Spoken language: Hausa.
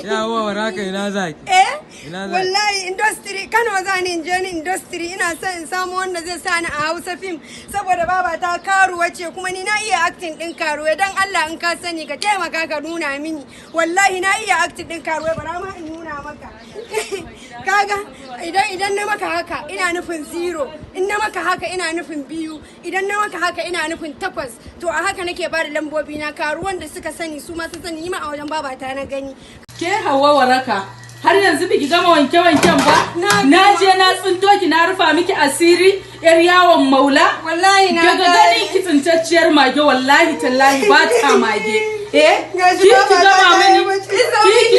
Yawa, Waraka, ina zaki? Eh? Ina zaki? Wallahi industry Kano za ni, in je ni industry. Ina son in samu wanda zai sa ni a Hausa film, saboda baba ta karuwa ce, kuma ni na iya acting din karuwa. Dan Allah, in ka sani, ka taimaka ka nuna mini. Wallahi na iya acting din karuwa, bara ma in nuna maka. Kaga idan na maka haka, ina nufin zero. In na maka haka, ina nufin biyu. Idan na maka haka, ina nufin takwas. To, a haka nake bada lambobi na. Karuwan da suka sani su ma sun sani, ni ma a wajen babata na gani. Ke Hauwa Waraka, har yanzu biki gama wanke-wanken ba? Na. Na je na tsinto ki, na rufa miki asiri, yar yawon maula. Wallahi na Daga gane. ganin ki tsintacciyar mage, wallahi tallahi ba ta mage. Eh, Gashi ki baba ki ta gama ta yi mini, bacci. ki